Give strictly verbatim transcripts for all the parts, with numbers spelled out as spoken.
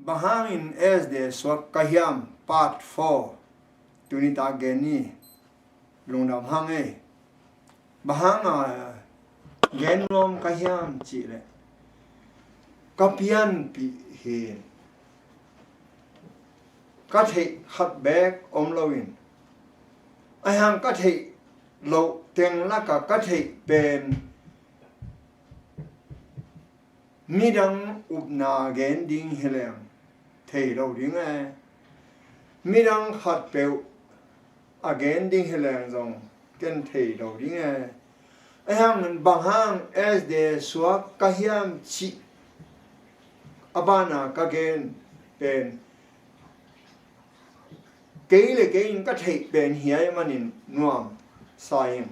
Bang hangin S D suak ka hiam? Part four. Tuni tak gen ni. Lungdam hang ei. Bang hanga gen nuam ka hiam cihleh, ka pianpih hi. Ka theih khat beek om loin, ahi hang ka theih loh teng laka ka theih pen midang upna gen ding hi leng thei lo ding e. Midang khatpeuh a gen ding hi leng zong ken thei lo ding e. Ahi hangin bang hang S D suak ka hiam cih a bana ka gen pen kei le kei in ka theih pen hi ahih manin nuam sa ing,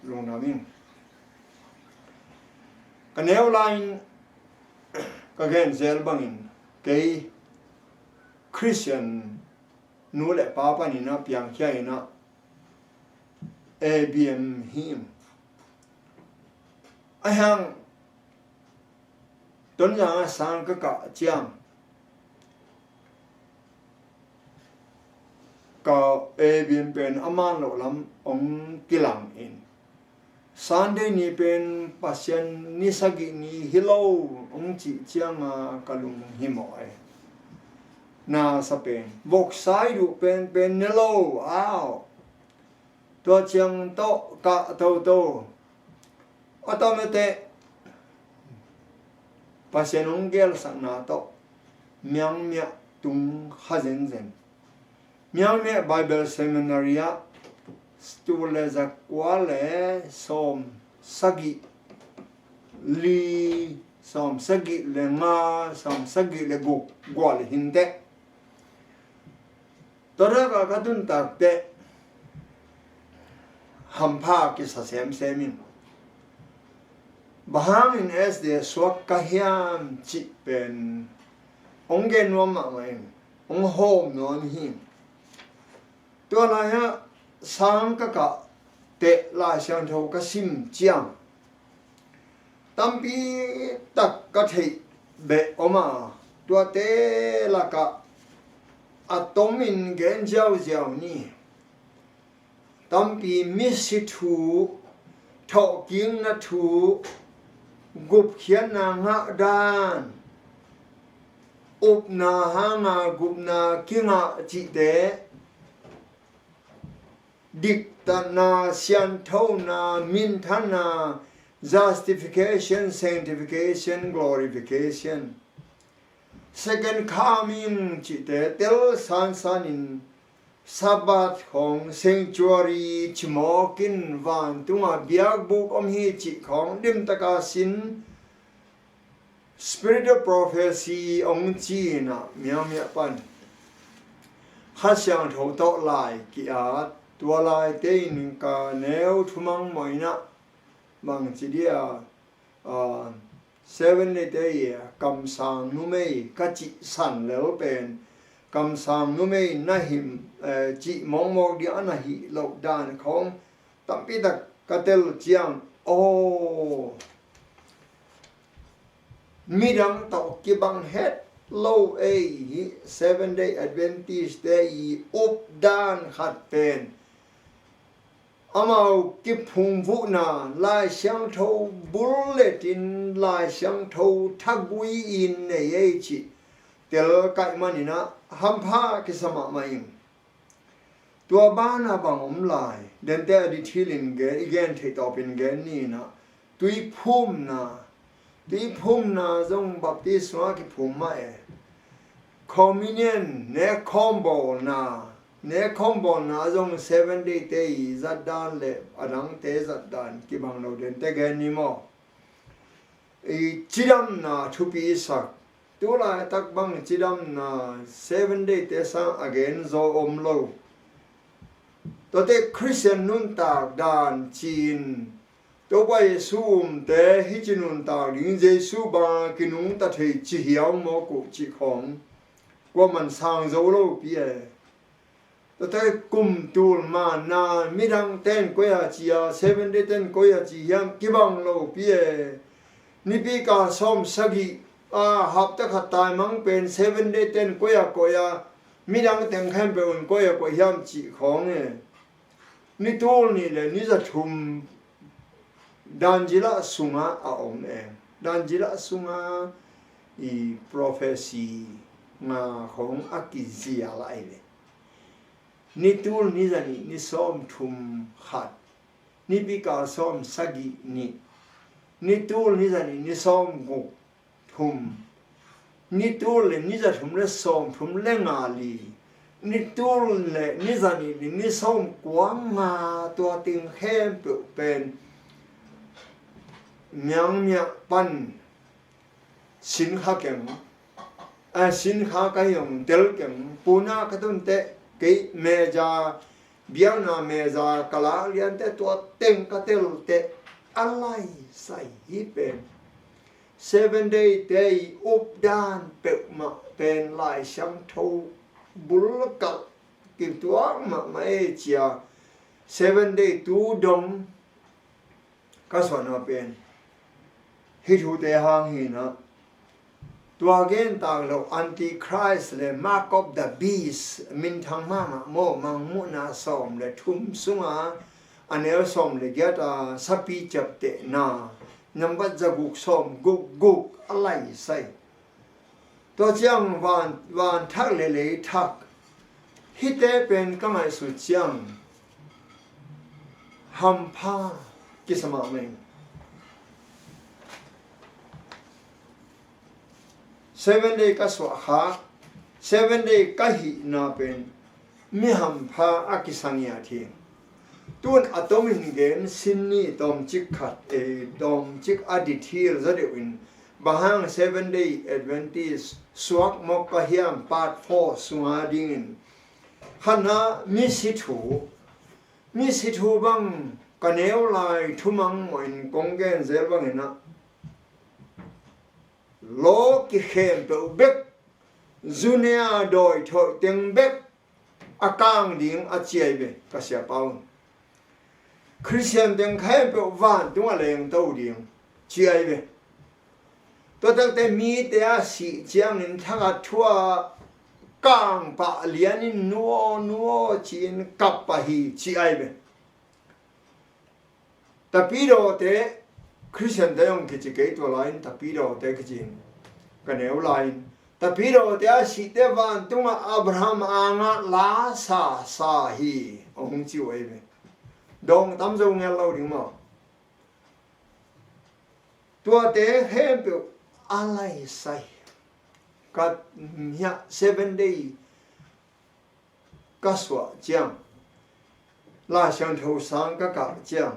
lungdam ing. Ka neu lai-in ka gen zel bangin kei Christian nu le pa panin a piangkhia in a A B M hi ing. Ahi hang Tonzang a sang ka kah ciang ka A B M pen a man loh lam hong kilang in, Sunday ni pen Pasian ni sagih ni hi lo hong cih cianga ka lung himawh e. Na sa pen voksa i duh penpen ne lo au. Tua ciang tawh kah toto a tawmete Pasian hong gelsakna tawh Miangmiah tung kha zenzen. Miangmiah Bible Seminary ah tul le zakua le sawm sagih li, sawm sagih le nga, sawm sagih le guk gual hinteh. Tua laka ka tuntak teh hampha kisa semsem in, bang hangin S D suak ka hiam cih pen hong gen nuam mahmah in, hong hawm nuam hi. Tua lai-ah sang ka kah teh Lai Siangtho ka sim ciang tampi tak ka theih beh om a, tuate lakah a tomin gen ziauziau ni. Tampi misi thu, thawhkikna thu, gupkhiatna ngah dan, upna hanga gupna kingah cihte, diktatna, sianthona, minthanna, justification, sanctification, glorification, second coming cihte tel sansanin, Sabbath khawng, sanctuary, cimawkin vantunga biakbuk om hi cih khawng dimtaka sin, Spirit of Prophecy hong ci-in ah Miangmiah pan Kha Siangtho tawh lai ki-at, tua laite in ka neu thumang mawh in ah bangci dia, ah, Seven Day te i kamsang numei ka cihsan lel pen kamsang numei na him, eh, cih mawkmawk dia a na hih loh dan khawng tampi tak ka tel ciang, aw, midang tawh kibang het lo ei hi. Seven Day Adventist te i updan khat pen amau kiphungvuhna, Lai Siangtho bulletin, Lai Siangtho thagui in nei ei cih tel kaih manin ah hampha kisa mahmah ing. Tua bana bang om lai? Dente a di thilin gen, i gen theih tawpin gen ni in ah, tuiphumna, tuiphumna zong Baptist sungah kiphum mah e. Communion, nekkhawm bawlna, nekkhawm bawlna zong Seven Day te i zatdan le a dangte zatdan kibang lo, dente gen ni maw? I cidamna thupi i sak. Tulaitak bang cidamna Seven Day te sang a gen zaw om lo. Tuate Christian nuntak dan ci-in Topa Jesu umte hih ci nuntak ding, Jesu banga kinungta thei ci hiau mawk uh cih khawng kuaman sang zo lo pi e. Tuate kum tul manna midang ten koi a ci a, Seven Day ten koi a ci hiam kibang lo pi e. Nipi ka sawm sagih a, hapta khat taimang pen Seven Day ten koi a koi a, midang teng khempeuh in koi a koi hiam cih khawng e. Ni tul nih le ni za thum Daniel sungah a om e. Daniel sungah i prophecy nga khawng a kizia lai ve. Ni tul ni za nih ni sawm thum khat, ni pika sawm sagih nih, ni tul ni za nih ni sawm guk thum, ni tul le ni za thum le sawm thum le nga li, ni tul le ni za nih le ni sawm kua nga, tua teng khempeuh pen Myanmar pan Sinkha keng, a, Sinkha ka hi hong tel keng, Pune ka tun teh, kei meza, biakna meza ka lak lian teh, tua teng ka tel teh, a lai sai hi pen Seven Day te i updan peuhmah pen Lai Siangtho bul kalh kituak mahmah e cia. Seven Day tu dong ka suahna pen hih thute hang hi na. Tua gen tak lo, Antichrist le Mark of the Beast, minthang mahmah maw, Mangmuhna sawm le thum sunga a neu sawm le giat a sapi ciaptehna, nambat za guk sawm guk guk a lai sai. Tua ciang van, van thak le lei thak, hihte pen ka ngaihsut ciang hampha kisa mahmah ing. Seven Day ka suah kha, Seven Day ka hihna pen mi hampha a kisa ngiat hi. Tun a tomin gen sin ni tawmcik khat, eh, tawmcik a detail zaw deuhin, bang hang Seven Day Adventist suak mawk ka hiam, part four sunga dingin. Khatna, misi thu. Misi thu bang ka neu lai thumang mawhin kong gen zel bangin ah, law kikhempeuh bek, zu ne a dawi thawih teng bek a kang ding a ci ai ve, ka siapa un. Khristian teng khempeuh vantung a lengto ding ci ai ve. Tua takte mite a sih ciangin thak a thu a kang pah lianin nu aw, nu aw ci-in kap pah hi ci ai ve. Tapidawte, Khristiante hong kici kei, tua lai-in tapidawte kici in ka neu lai-in, tapidawte a sihte vantungah Abraham angah la sa sa hi, hong ci uh ahi ve. Dawng tamzo ngel lo ding maw? Tuate khempeuh a lai sai. Ka hiah Seven Day ka suah ciang, Lai Siangtho sang ka kah ciang,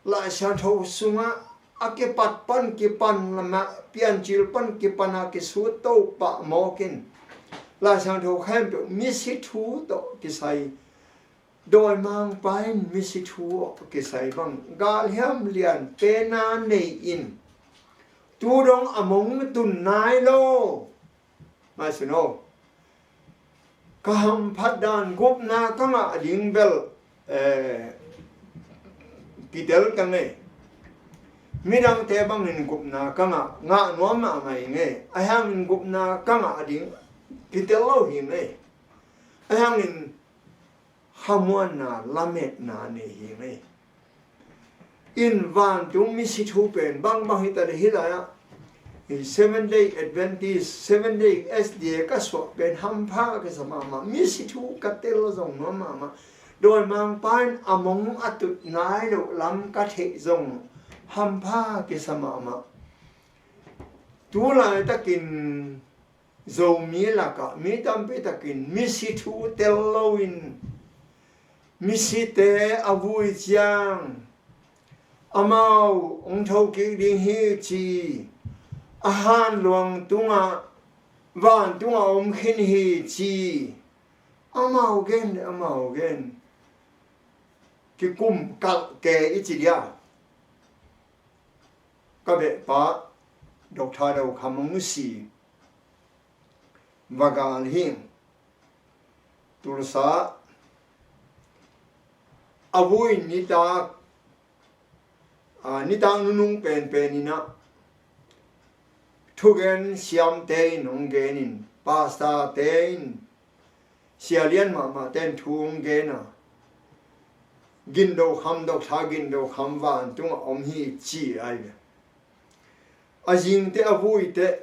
Lai Siangtho sungah a kipat pan kipan lamah, Piancil pan kipan a kisut to pah mawkin, Lai Siangtho khempeuh misi thu tawh kisai, dawimangpa in misi thu aw kisai bang galhiam lian pena nei in, tu dong a mong tun nai lo. Ngaihsun aw. Ka hamphat dan gupna ka ngah ding bel, eh, kitel ka ngei. Midangte bangin gupna ka ngah, ngah nuam mahmah hi ngei. Ahi hangin gupna ka ngah ding kitel lo hi ngei. Ahi hangin khamuanna lametna nei hi ngei. In vantung misi thu pen bangbang hi ta le hi lai-ah, hi Seven Day Adventist, Seven Day S D A ka suah pen hampha kisa mahmah, misi thu ka tel zong nuam mahmah. Dawimangpa in a mong a tut nai loh lam ka theih zong hampha kisa mahmah. Tu laitakin Zomi lakah mi tampi takin misi thu tel loin, misite a vui ciang amau hong thokik ding hi ci, a hanluang tungah, vantungah om khin hi ci, amau gen le amau gen. Kikum kalh ke i ci dia. Ka behpa Doctor Do Kham hong si, va gal hing. Tulsa a vui nitak, a, nitak nunung penpen in ah, thugen siamte in hong genin, pastorte in, sia lian mahmahte in thu hong gen a, Gindo Kham, Doctor Gindo Kham vantungah om hi ci ai ve. A zingte a vuite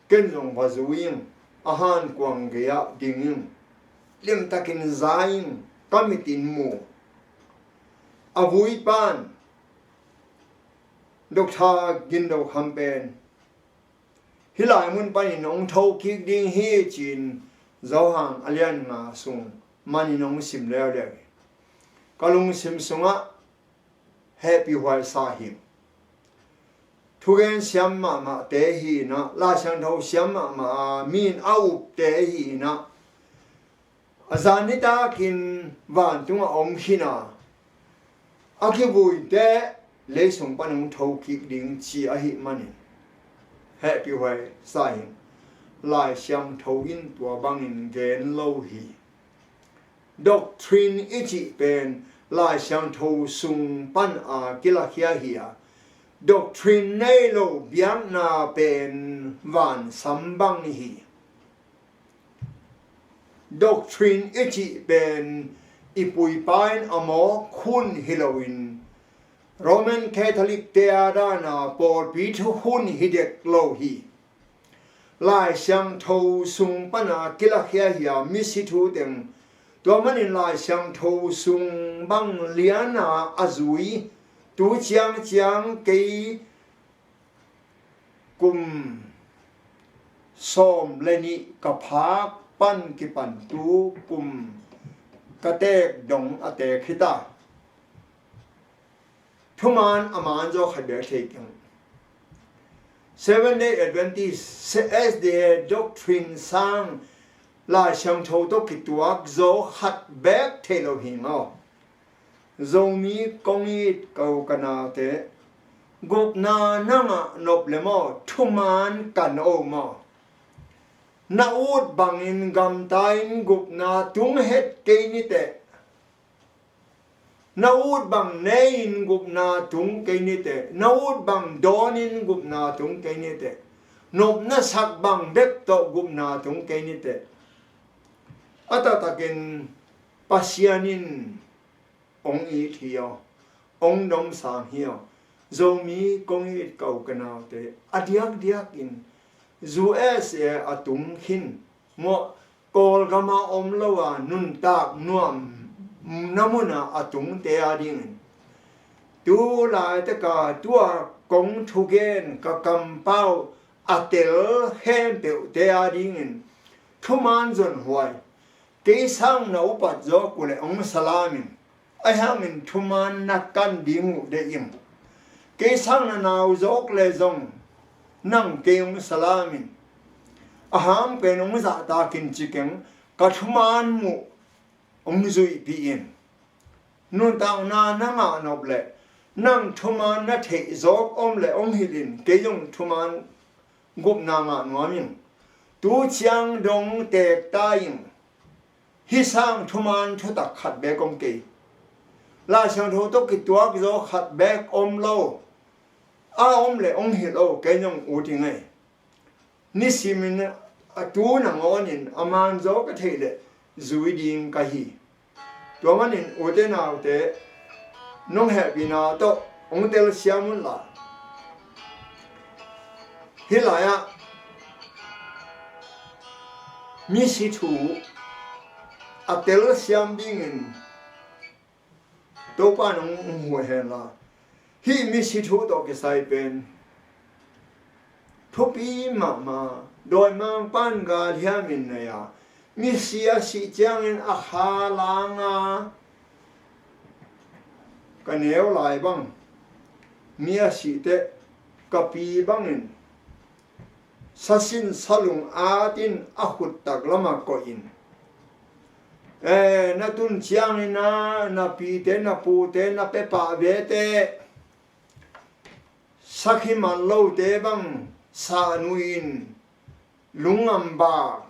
ken zong va zui ing, a hankuang gei-ah ding ing, limtakin za ing, ka mitin mu. A vui pan Doctor Gindo Kham pen hih lai mun panin hong thokik ding hi ci-in Johan a lian nga sung manin hong sim leuleu hi. Ka lungsim sungah hehpihhuai sa hi. Thugen siam mahmahte hi inah, Lai Siangtho siam mahmah a mi in a upte hi inah, a zan nitakin vantungah om khin a, a kivuite leisung pan hong thokik ding ci ahih manin hehpihhuai sa hi. Lai Siangtho in tua bangin gen lo hi. Doctrine i cih pen Lai Siangtho sung pan a kilakhia hi a, doctrine nei lo biakna pen vansam bang hi. Doctrine i cih pen i puipa in a mawk hun hi loin, Roman Catholic te a dana pawlpi thu hun hi dek lo hi. Lai Siangtho sung pana kilakhia hi a, misi thu teng. Tua manin Lai Siangtho sung bang liana a zui, tu ciangciang kei kum sawm le nih ka phak pan kipan tu kum ka teek dong a teek hi ta. Thuman a man zaw khat bek thei keng. Seven Day Adventist, S D A doctrine sang Lai Siangtho tawh kituak zaw khat bek thei lo hi maw? Zomi kong it ko ka naute, gupna na ngah nop le maw, thuman kan o maw? Na ut bangin gamta in gupna tung het kei ni teh. Na ut bang nei-in gupna tung kei ni teh, na ut bang dawn-in gupna tung kei ni teh, nopna sak bang bek tawh gupna tung kei ni teh. A taktakin Pasian in hong it hi aw, hong domsang hi aw. Zomi kong it ko ka naute, a diakdiakin U S A a tung khin maw, Kawlgama om lo a nuntak nuam na muna a tungte a dingin, tu laitaka tua kong thugen ka kampau a tel khempeuhte a dingin thuman zonhuai. Kei sang na upat zawk uhleh hong salam in. Ahi hangin thuman na kan ding uh deih in. Kei sang na nau zawk le zong nang kei hong salam in. A hang pen hong zahtakin ci keng, ka thuman muh hong zuihpih in. Nuntakna na ngah nop leh nang thuman na theih zawk om leh hong hilh in, kei zong thuman gupna ngah nuam in. Tu ciang dong teek ta in. Hih sang thuman thutak khat bek om kei. Lai Siangtho tawh kituak zaw khat bek om lo. A om leh hong hilh o, kei zong ut ing ei. Nisimin a tu nangawnin a man zaw ka theih leh zui ding ka hi. Tua manin ute naute, nong hehpihna tawh hong telsiam unla. Hih lai-ah misi thu a telsiam dingin Topa in hong, hong huh hen la. Hih misi thu tawh kisai pen thupi mahmah, dawimangpa in galhiam in nei a, misi a sih ciangin a kha langa, ka neu lai bang mi a sih teh ka pi bangin sasin salung atin a khut taklamah koihin, eh, na tun ciangin ah na pite, na pute, na pepah vete, sakhi man lote bang sahnuihin, lungngam bak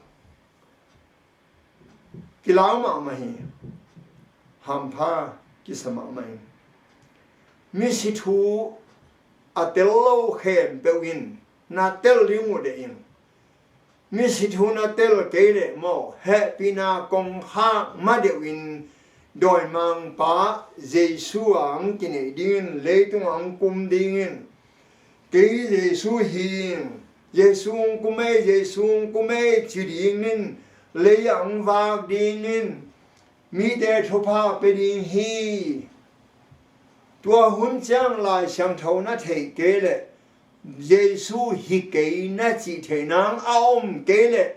kilau mahmah hi. Hampha kisa mahmah hi. Misi thu a tel lo khempeuh in na tel ding uh deh in. Misi thu na tel kei leh maw, hehpihna kongkhak ma deuh in dawimangpa Jesu a ang kineih dingin, leitung a ang kum dingin, kei Jesu hi ing, Jesu ang kum ei, Jesu ang kum ei ci dingin, lei a ang vak dingin, mite thupha pia ding hi. Tua hun ciang Lai Siangtho na theih kei leh, Jesu hi kei na cih theih nang a om kei leh,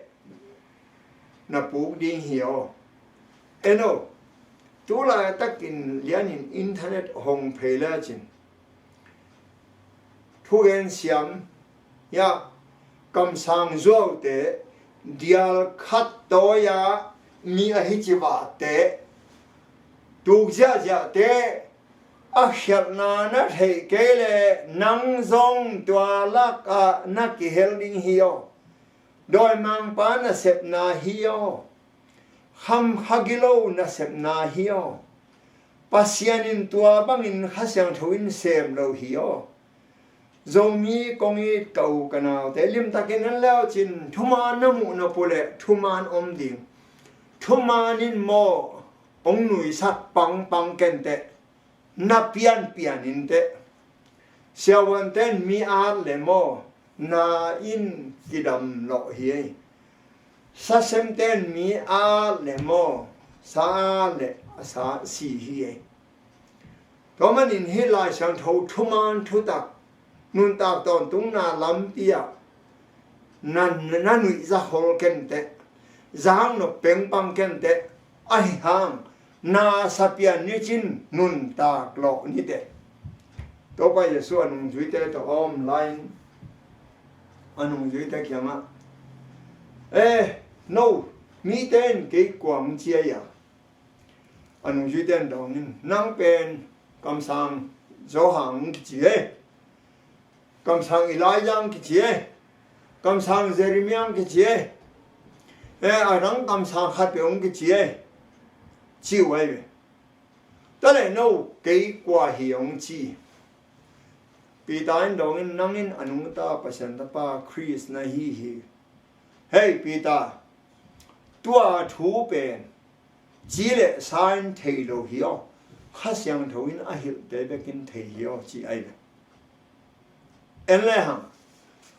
na puk ding hi aw. En aw, tulai takin lianin internet hong phei lecin, thugen siam, ya, kamsang zuaute, dial khat tawi-a mi ahi civahte, tuk ziahziahte, a khialhna na theih kei leh, nang zong tua lakah na kihel ding hi aw. Dawimangpa nasepna hi aw. Khamkha gilo nasepna hi aw. Pasian in tua bangin Kha Siangtho in sem lo hi aw. Zomi kong it ka u ka naute, limtakin en leucin, thuman na muh na puleh thuman om ding. Thuman in maw, ong nuisak pangpang kenteh, na pianpian inteh. Siavuanten mi at le maw, na in kidam lawh hi ei. Sasemten mi at le maw, sa at le a sa si hi ei. Tua manin hih Lai Siangtho thuman thutak, nuntak tawntungna lampi ah na, na nuihza khol kenteh, zang nop pengpang kenteh, ahi hang na sa pian nicin nuntak lawh niteh. Topa Jesu a nungzuite tawh a om lai-in, a nungzuite kiangah, "Eh, no, mite in kei kua hong ci ei a?" A nungzuite in dawngin, "Nang pen kamsang Johan hong kici ei, kamsang Elijah hong kici ei, kamsang Jeremiah hong kici ei, eh, a dang kamsang khat peuh hong kici ei," ci uh ahi ve. "Tua leh no kei kua hi hong ci?" Peter in dawngin, "Nang in a nungta Pasian Tapa Khrist na hi hi." Hei Peter, tua thu pen ci le sa in thei lo hi aw, Kha Siangtho in a hilhte bekin thei hi aw, ci ahi ve. En le hang,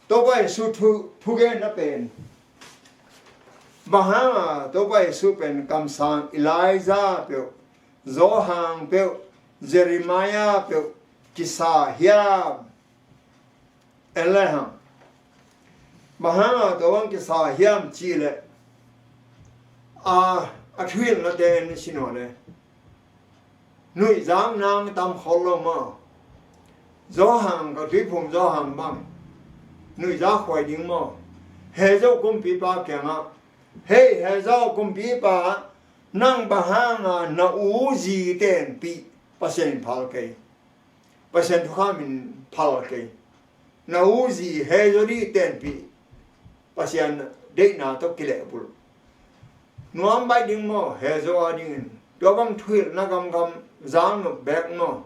Topa Jesu thu, thugenna pen, bang hanga Topa Jesu pen kamsang Elijah peuh, Johan peuh, Jeremiah peuh kisa hiam? En le hang, bang hanga tua bang kisa hiam cih leh, a, a thuhilhnate en i sin uh leh, nuihzak nang tam khol lo maw? Johan, ka tuiphum Johan bang nuihzak huai ding maw? Hezo kumpipa kiangah, "Hei Hezo kumpipa, nang bang hanga na u zi tenpih Pasian in phal kei, Pasian thukham in phal kei. Na u zi Hezo dih tenpih, Pasian deihna tawh kilehbulh. Nuam baih ding maw, Hezo a dingin? Tua bang thuhilhna gamgam zang nop bek maw?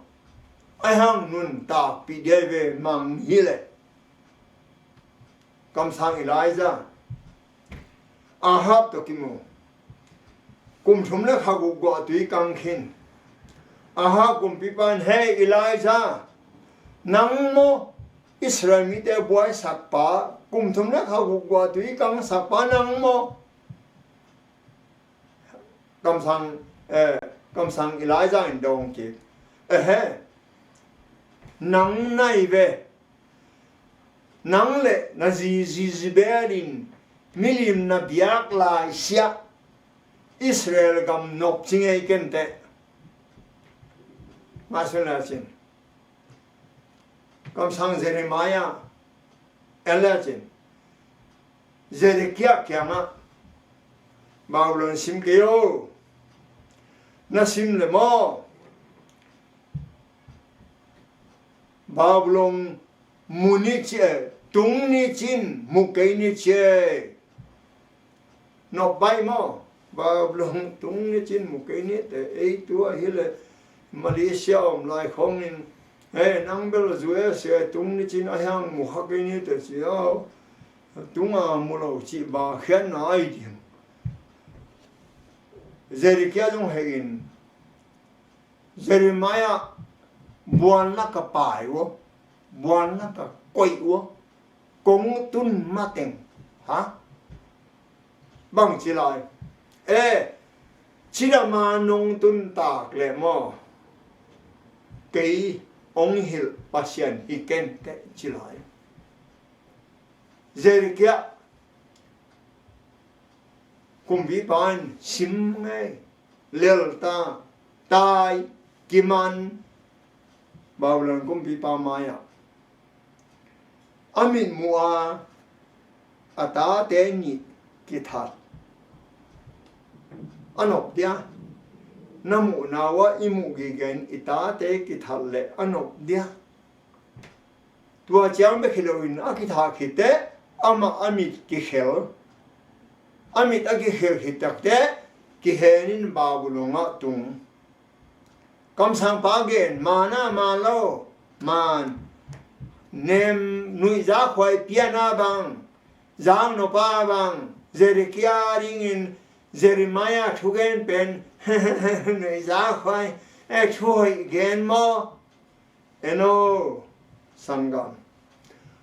Ahi hang nuntakpih dia hi ve, mang hi leh." Kamsang Elijah, Ahab tawh kimu. Kum thum le kha guk guahtui kang khin. Ahab kumpipa in, "Hei Elijah, nang maw Israel mite buaisakpa, kum thum le kha guk guahtui kangsakpa nang maw?" Kamsang, eh, kamsang Elijah in dawng kik, "Ehe, nang na hi ve. Nang le na zi, zi, zi bel in milim na biak lai siah Israel gam nop ci ngei kenteh." Mah sun le cin, kamsang Jeremiah en le cin, Zedekiah kiangah, "Babylon sim kei o. Na sim le maw? Babylon mu ni ci e, tung ni cin, mu kei ni ci e." Nop baih maw? Babylon tung ni cin, mu kei ni te, ei tua hi le Malaysia om lai khongin Hei, nang bel U S A tung ni cin a hiang mu kha kei ni teh ci aw. Tunga mu lo cih ba khiatna ai ding. Zedekiah zong hei in, Jeremiah buan laka pai uh, buan laka koih uh, kong tun mateng, ha? Bang ci lai. E, cidama nong tun tak leh maw, kei ong hilh Pasian hi ken teh ci lai. Zedekiah kumpipa in sim ngei, lelta, tai, kiman, Babylon kumpipa mai-ah a mit mu a, a tate nih kithat a nop dia. Na muhna uh ah i muh gige in i tate kithat leh a nop dia. Tua ciang bek hi loin a kithah khit teh amah a mit kikhel, a mit a kikhel khit tak teh kihenin Babylon ah tung. Kamsangpa gen, man a man lo, man, nem, nuihzak huai pian a bang, zaknop a bang, Zedekiah dingin Jeremiah thugen pen nuihzak huai, e, thu hoih gen maw? En aw, sanggam,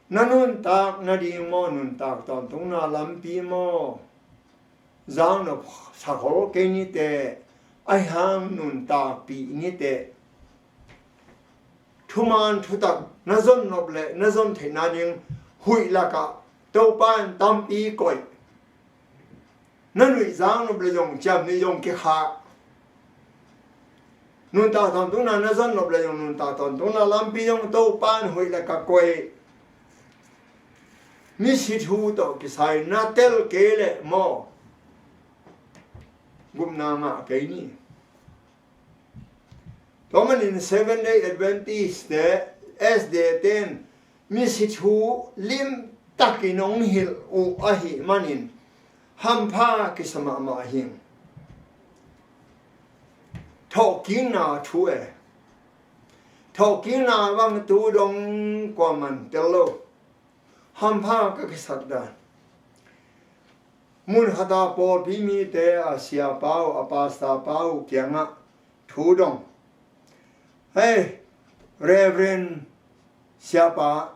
na nuntak nading maw, nuntak tawntungna lampi maw? Zaknop sakhol kei ni teh, ahi hang nuntakpih ni teh. Thuman thutak na zon nop leh na zon theihna ding huih lakah Topa in tampi koih. Na nuihzak nop leh zong ciam nih zong kikhah. Nuntak tawntungna na zon nop leh zong nuntak tawntungna lampi zong Topa in huih lakah koih. Misi thu tawh kisai na tel kei leh maw, gupna ngah kei ni. Tua manin Seventh Day Adventist te, S D A ten misi thu limtakin hong hilh uh ahih manin hampha kisa mahmah hing. Thawhkikna thu e. Thawhkikna bang tu dong kuaman tel lo. Hampha ka kisat dan. Mun khata pawlpi mite a siapa uh, a pastor pa uh kiangah thu dong. Hei, Reverend siapa,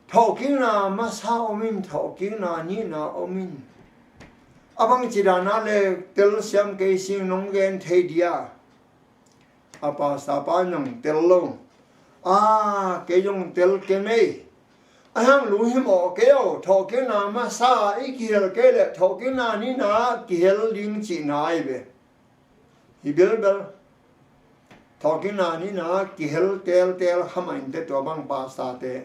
thawhkikna masa om in, thawhkikna nihna om in. A bangci dana le tel siam kei sing nong gen thei dia. A pastor pa nong tel lo. A, kei zong tel kei mei. A hang lunghimawh kei aw, thawhkikna masa i kihel kei leh thawhkikna nihna kihel ding cihna ahi ve. Hi bilbel. Thawhkikna nihna kihel teltel kha mah inteh tua bang pastor te.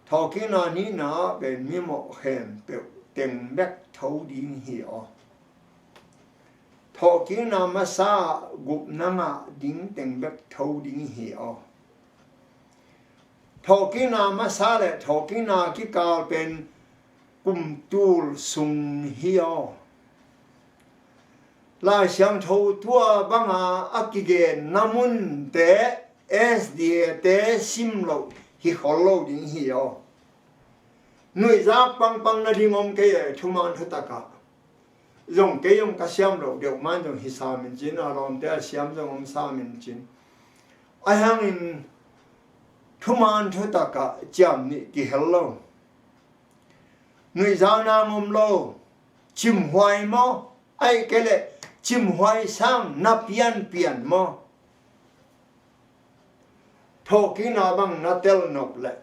Thawhkikna nihna ah pen mimawh khempeuh teng bek tho ding hi aw. Thawhkikna masa gupna ngah ding teng bek tho ding hi aw. Thawhkikna masa le thawhkikna kikal pen kum tul sung hi aw. Lai Siangtho tua banga a kigenna munte S D A te sim loh hi khol lo ding hi aw. Nuihzak pangpang nading om kei e, thuman thutakah. Zong kei zong ka siam loh deuh man zong hi sam in cin, a lawmte a siam zong om sam in cin. Ahi hangin thuman thutakah ciam nih kihel lo. Nuihzak nang om lo. Cimhuai maw? Ahih kei leh cimhuai sang na pianpian maw? Thawhkikna bang na tel nop leh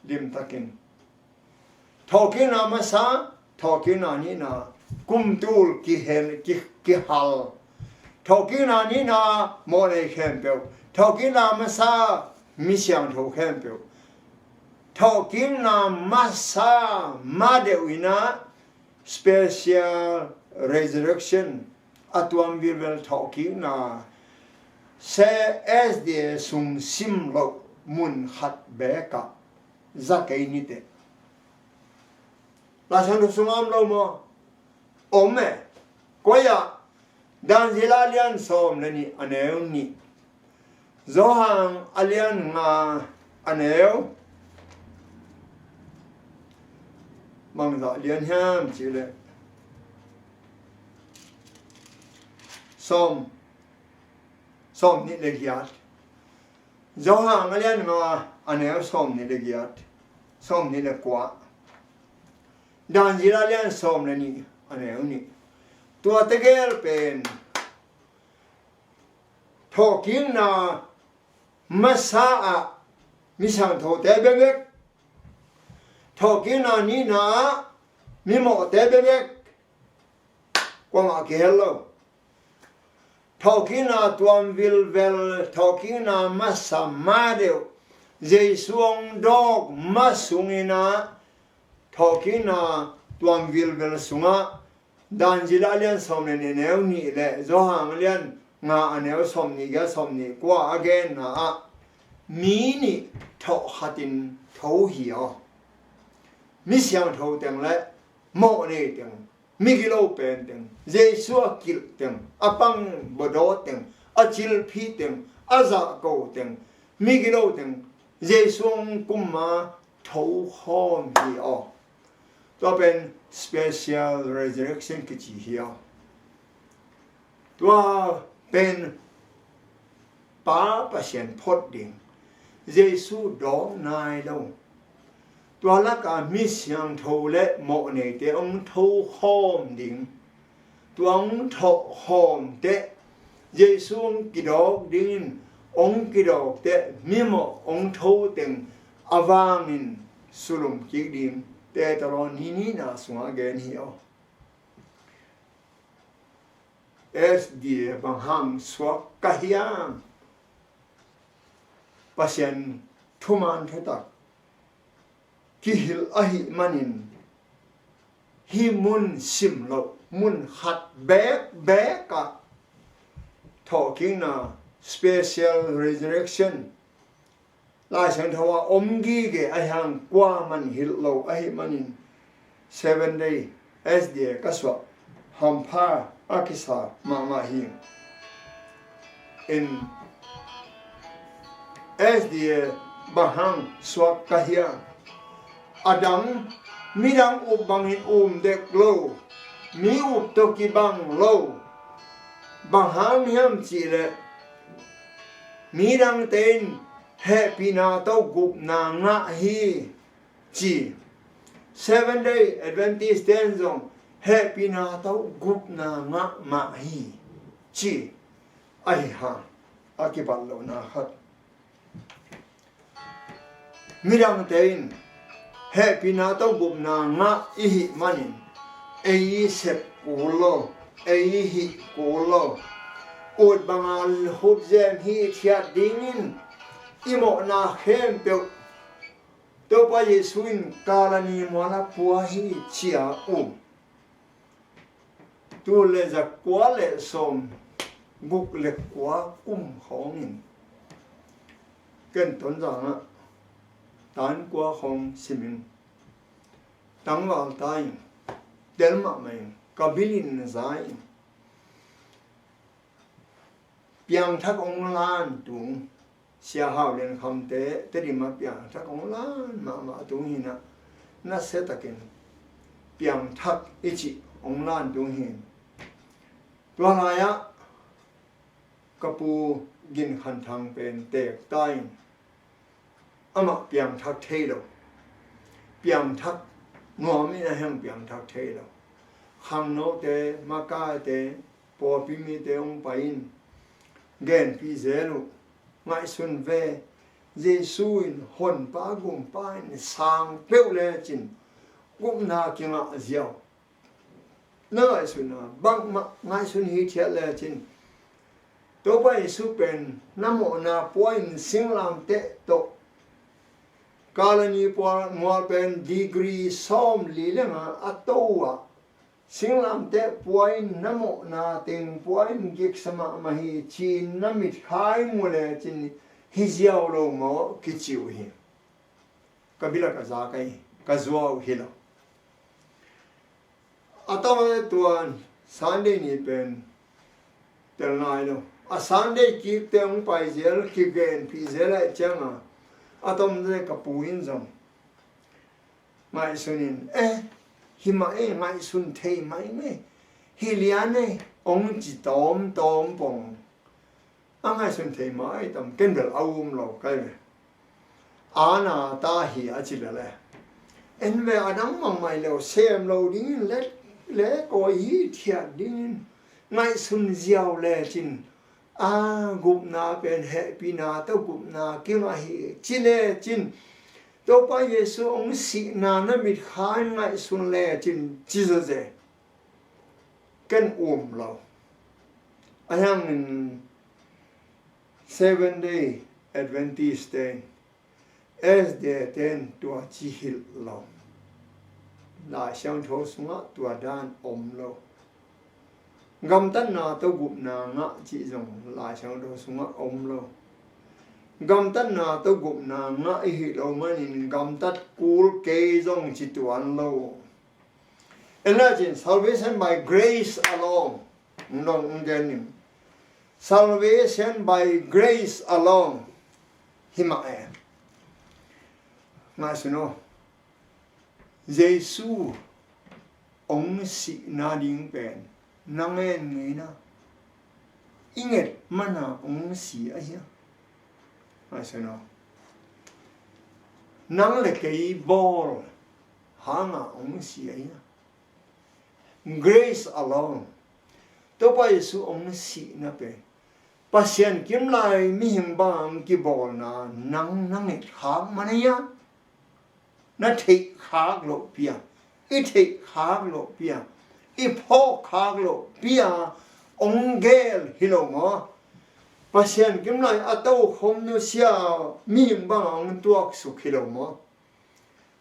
limtakin. Thawhkikna masa, thawhkikna nihna, kum tul kihen, ki, kihal. Thawhkikna nihna mawhnei khempeuh. Thawhkikna masa mi siangtho khempeuh. Thawhkikna masa ma deuh in ah special resurrection a tuam vilvel thawhkikna se S D A sung sim loh mun khat bekah za kei niteh. Laisiangtho sungah om lo maw? Om e. Koi ah? Dan Zila lian sawm le nih a neu nih. Johan a lian nga a neu, bangzah lian hiam cih leh sawm, sawm nih le giat. Johan a lian nga a neu sawm nih le giat, sawm nih le kua. Daniel a lian sawm le nih a neu nih. Tua tegel pen thawhkikna masa ah mi siangthote bekbek, thawhkikna nihna ah mi mawhte bekbek, kuamah kihel lo. Thawhkikna tuam vilvel, thawhkikna masa ma deuh, Jesu hong dawk ma sungin ah, thawhkikna tuam vilvel sungah Daniel a lian sawm le nih neu nih le Johan a lian nga a neu sawm nih giat sawm nih kua a genna ah mi nih thawh khatin tho hi aw. Mi siangtho teng le mawh nei teng, migilo pen teng, Jesu a kilh teng, a pang bawdaw teng, a cilphih teng, a zahko teng, migilo teng, Jesu hong kum ma tho khawm hi aw. Tua pen special resurrection kici hi aw. Tua pen Pa Pasian phot ding, Jesu dawk nai lo. Tua lakah mi siangtho le mawh neite hong tho khawm ding. Tua hong thawh khawm teh Jesu hong kidawk dingin, hong kidawk teh mimawh hong tho teng a vangin sulum kik ding. Te talaw ni nihna sungah gen hi aw. S D A bang hang suak ka hiam? Pasian thuman thutak kihilh ahih manin hih mun sim loh, mun khat bekbek ah thawhkikna, special resurrection, Lai Siangtho ah om gige a hiang kuaman hilh lo ahih manin Seven Day S D A ka suah hampha a kisa mahmah hi. In S D A bang hang suak ka hiam? A dang, midang up bangin um dek lo, mi up tawh kibang lo. Bang hang hiam cihleh midangte in hehpihna tawh gupna ngah hi ci. Seven Day Adventist ten zong hehpihna tawh gupna ngah mah hi ci. Ahi hang a kibat lohna khat, midangte in hehpihna tawh gupna ngah i hih manin ei i sep kul lo, ei i hih kul lo. Ut banga hupzem hithiat dingin i mawhna khempeuh Topa Jesu in Kalvary mualah pua hi ci-a um. Tul le zakua le sawmguk le kua kum khawngin ken Tonzang ah tan kua khawng simin tangval ta in, tel mahmah in, ka bil in za in, piangthak hong lan tung, Sia Hau Lian Khamte Tedim ah piangthak hong lan mahmah tung hi-in ah, nasia takin piangthak i cih hong lan tung hi. Tua lai-ah ka pu Gin Khan Thang pen teek ta in, amah piangthak thei lo, piangthak nuam in a heng piangthak thei lo. Khangnote, makaite, pawlpi mite hong pai in, genpih zel uh, ngaihsun ve, Jesu in Honpa Gumpa in sang peuh lecin gupna kingah ziau. Na ngaihsun a, bangmah ngaihsun hithiat lecin Topa Jesu pen na mawhna pua in singlamteh tawh Kalvary pua mual pen degree sawmli le nga a to uh ah, singlamteh pua in na mawhna teng pua in giksa mahmah hi ci-in na mitkhai mu lecin hi ziau lo maw kici uh hi. Ka bil ah ka za ka hi, ka zuau hi lo. A tawh tua Sunday ni pen tel nai lo, a Sunday kikte hong pai zel, kigenpih zel ahih cianga, a tomte ka pu in zong ngaihsun in, eh, hi mah e, ngaihsun thei mah ing e, hi lian e, hong ci tawmtawm pong. A ngaihsun thei mah ahi tam, ken bel a um lo kai ve. A na ta hi a ci lele. En ve, a dang mangmai lo, sem lo dingin le, le kawi hi thiat dingin ngaihsun ziau lecin, a gupna pen hehpihna tawh gupna kingah hi ci lecin, Topa Jesu hong sihna na mitkha in ngaihsun lecin ci zawzen ken um lo. A hiangin Seven Day Adventist te, S D A ten tua ci hilh lo. Lai Siangtho sungah tua dan om lo. Gamtatna tawh gupna ngah cih zong Lai Siangtho sungah om lo. Gamtatna tawh gupna ngah i hih lo manin gamtat kul kei zong ci tuan lo. En la cin, salvation by grace alone. Nong, nong gen ning. Salvation by grace alone. Hi mah e. Ngaihsun aw. Jesu hong sihna ding pen na ngen ngeina, i nget mana hong si ahi a. Ngaihsun aw. Nang le kei bawl hanga hong si ahi a. Grace alone. Topa Jesu hong sihna pen Pasian kimlai mihing bang hong kibawlna nang na nget khak man ahi a. Na theih khak loh pi a, i theih khak loh pi a, i phawk khak loh pi a hong gel hi lo maw? Pasian kimlai a tokhom nusia mihing bang hong tuaksuk hi lo maw?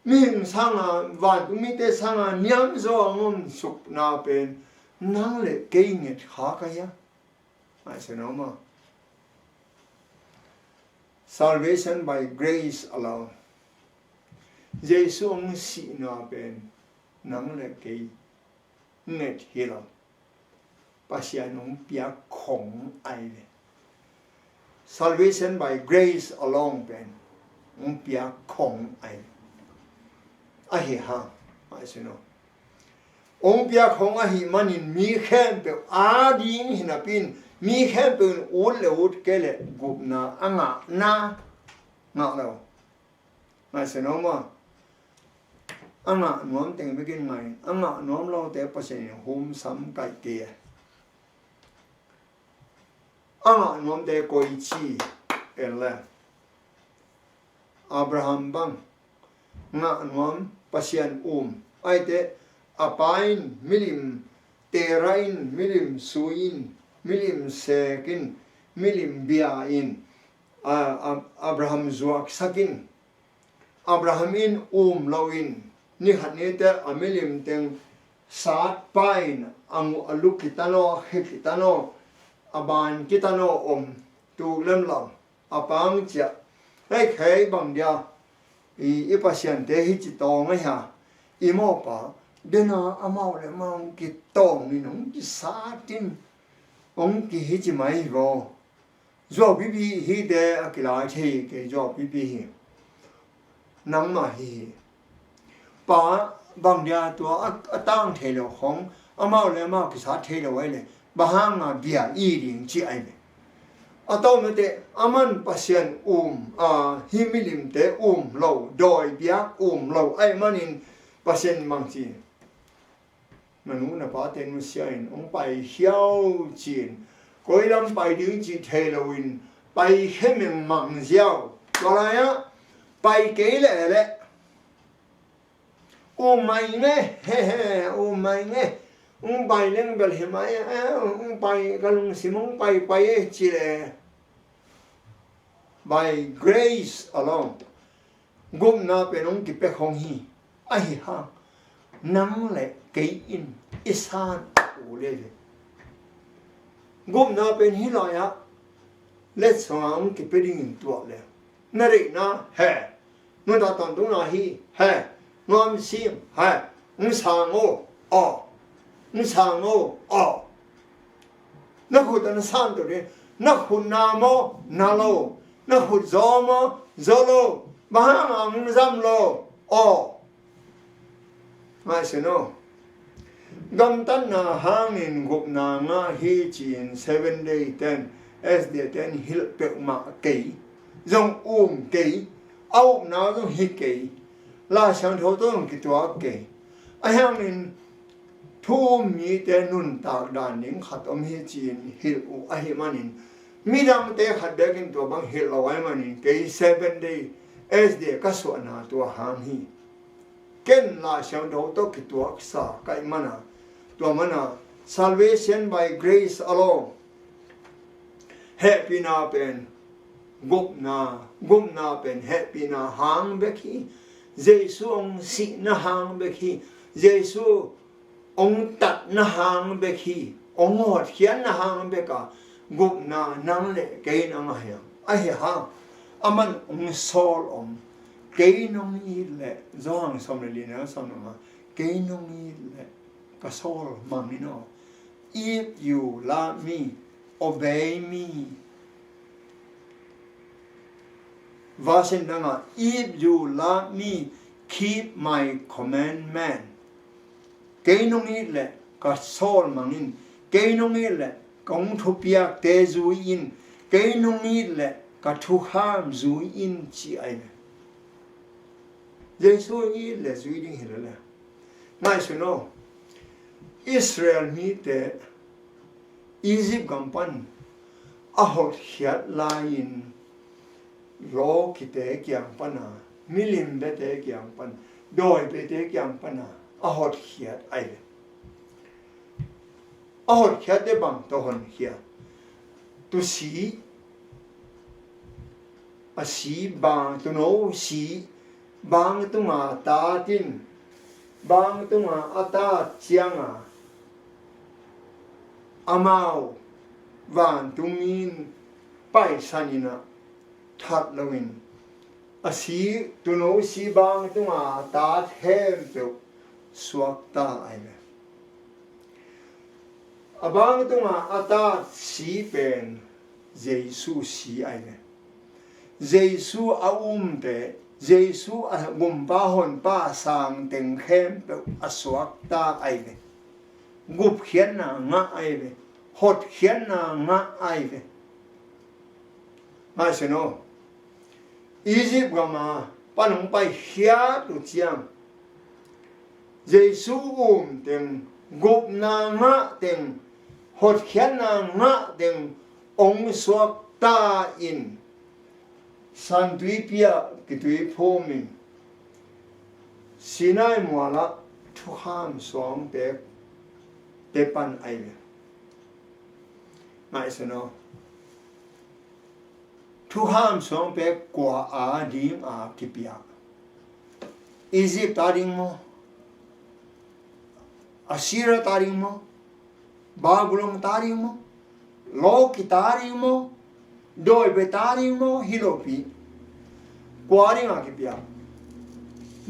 Mihing sanga, vantung mite sanga niam zaw a ngomsukna pen nang le kei nget khak ahi a. Ngaihsun aw maw. Salvation by grace alone. Jesu hong sihna pen nang le kei nget hi lo. Pasian hong piak khong ahi ve. Salvation by grace alone pen hong piak khong ahi. Ahi hang, ngaihsun aw. Hong piak khong ahih manin mi khempeuh a ding hi napi in, mi khempeuh in ut le ut kei le gupna a ngahna ngah lo. Ngaihsun aw maw. A ngah nuam teng bekin ngah in, a ngah nuam lote Pasian in humsam kaih kei e. A ngah nuamte koici en le. Abraham bang ngah nuam, Pasian um. Aite a pa in milim tera in, milim sui in, milim sek in, milim bia in, a, a, Abraham zuaksak in. Abraham in um loin, nikhat nite a milim teng sat pa in a nguh a luk kitan aw, a khe kitan aw, a ban kitan aw om tuk lemlam. A pang ciah, hei khei bang dia, i, i pasiante hi ci tawng ahi a, i mawpa, dena amau le amau kitawng in hong kisat in, hong kihi ci mai hi vaw. Zuau pipi hite a kilai thei kei, zuau pipi hi. Nangmah hi hi. Pa bang dia tua a, a tang thei lo khong, amau le amau kisat thei lo ahi le, bang hanga bia i ding ci ahi ve. A tawmate, aman Pasian um, a, hi milimte um lo, dawi biak um lo ahi manin Pasian mang ci. Na nu na pate nusia in hong pai hiau ci-in, koi lam pai ding cih thei loin pai khemeng mang ziau. Tua lai-ah pai kei leh leh um mai nge, he he, um mai nge. Hong pai leng bel hi mai, eh, hong pai ka lungsim hong pai pai e ci leh. By grace alone. Gupna pen hong kipia khong hi. Ahi hang nang le kei in i san a u le le. Gupna pen hih lai-ah letsong a hong kipia dingin tuak le. Na deihna he. Nuntak tawntungna hi he. Nuamsim he. Hong sang o aw. Hong sang o aw. Na khut a na san to ding. Na khut na maw? Na lo. Na khut zaw maw? Zaw lo. Bang hang a hong zam lo? Aw. Ngaihsun aw. Gamtatna hangin gupna ngah hi ci-in Seven Day ten, S D A ten hilh peuhmah kei. Zong um kei. A upna zong hi kei. Lai Siangtho tawh zong kituak kei. Ahi hangin thu um mite nuntak dan ding khat om hi ci-in hilh uh ahih manin, midangte khat bekin tua bang hilh lo ahih manin, kei Seven Day S D A ka suahna tua hang hi. Ken Lai Siangtho tawh kituaksa ka hih mana, tua mana, salvation by grace alone. Hehpihna pen gupna, gupna pen hehpihna hang bek hi. Jesu hong sihna hang bek hi. Jesu hong tatna hang bek hi. Hong hotkhiatna hang bek a, gupna nang le kei nang a hi hang. Ahi hang, aman hong sawl om. Kei nong it leh, Johan sawm le li neu sawm le nga, kei nong it leh ka sawl mang in aw. If you love me, obey me. Verse in dang a, if you love me, keep my commandment. Kei nong it leh ka sawl mang in. Kei nong it leh ka hong thupiakte zui in. Kei nong it leh ka thukham zui in ci ahi ve. Jesu it leh zui ding hi lele. Ngaihsun aw. Israel mite Egypt gam pan a hotkhiat lai-in lawkite kiang pana, milim biate kiang pana, dawi biate kiang pana a hotkhiat ahi ve. A hotkhiat te bang tawh hotkhiat? Tusi, a si bang, tuuno si bang tunga tat in, bang tunga a tat cianga amau vantung in paisan in a that loin, a si, tuuno si bang tunga a tat khempeuh suakta ahi ve. A bang tunga a tat si pen Jesu si ahi ve. Jesu a umte, Jesu a gumpa honpa sang teng khempeuh a suakta ahi ve. Gupkhiatna ngah ahi ve. Hotkhiatna ngah ahi ve. Ngaihsun aw. Egypt gama pan hong paikhiat uh ciang, Jesu um teng, gupna ngah teng, hotkhiatna ngah teng hong suakta in, San Tuipi ah kituiphum in, Sinai mualah thukham suang pek te pan ahi ve. Ngaihsun aw. Thukham suang pek kua a ding a kipia? Egypt ta ding maw? Assyria ta ding maw? Babylon ta ding maw? Lawki ta ding maw? Dawi bia ta ding maw? Hi lo pi. Kua ding a kipia?